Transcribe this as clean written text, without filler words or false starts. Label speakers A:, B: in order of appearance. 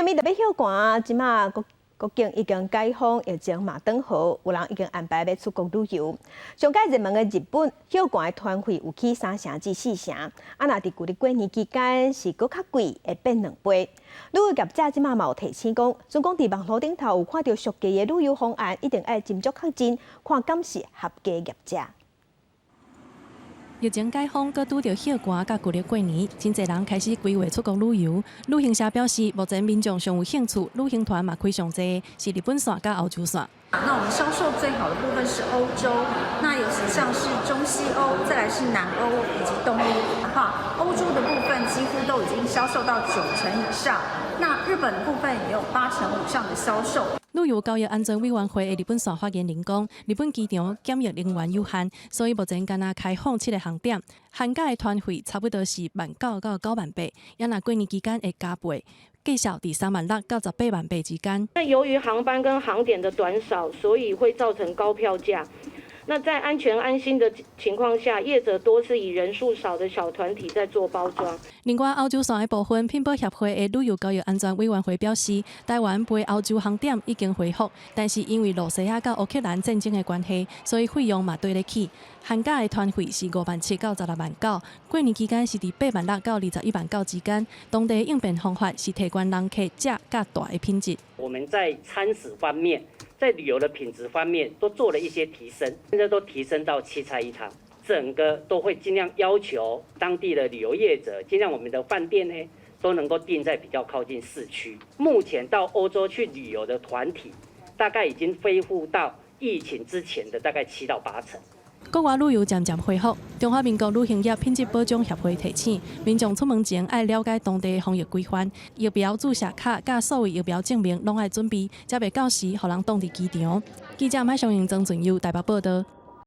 A: 面特別歇寒，這馬國國境已經解封，疫情嘛轉好，有人已經安排欲出國旅遊。上蓋熱門的日本歇寒的團費有起三成至四成，啊，若佇舊曆過年期間是閣較貴，會變兩倍。旅遊業者這馬嘛有提醒講，準講佇網路頂頭有看著俗價的旅遊方案，一定愛斟酌確認，看敢是合格業者。
B: 疫情解封，閣拄著歇寒佮舊曆過年，真濟人開始規劃出國旅遊。旅行社表示，目前民眾上有興趣，旅行團嘛開上濟，是日本線佮歐洲線。
C: 那我們銷售最好的部分是歐洲，那尤其像是中西歐，再來是南歐以及東歐的話，歐洲的部分幾乎都已經銷售到九成以上，那日本的部分也有八成以上的銷售。
B: 旅遊交易安全委員會的日本線發言人講，日本機場檢疫人員有限，所以目前干焦開放七个航點，寒假的團費差不多是萬九到九萬八，也若過年期間會加倍，價數佇3萬6到18萬八之間。
D: 那由於航班跟航點的短少，所以會造成高票價。那在安全安心的情況下，業者多是以人數少的小團體在做包裝。
B: 另外，歐洲線的部分，品保協會的旅遊交易安全委員會表示，台灣飛歐洲航點已經恢復，但是因為露西亞佮烏克蘭戰爭的關係，所以費用嘛綴咧起。寒假的團費是5萬7到16萬9，過年期間是佇8萬6到21萬9之間。當地應變方法是提懸人客食較大的品質。
E: 我們在餐食方面，在旅遊的品質方面都做了一些提升，現在都提升到七菜一湯，整個都會盡量要求當地的旅遊業者，盡量我們的飯店呢都能夠訂在比較靠近市區。目前到歐洲去旅遊的團體，大概已經恢復到疫情之前的大概7到8成。
B: 國外旅遊漸漸恢復，中華民國旅行業品質保障協會提醒民眾出門前愛了解當地防疫規範，疫苗注射卡佮所謂疫苗證明攏愛準備，才袂到時予人擋佇機場。記者麥尚瑩、曾俊佑台北報道。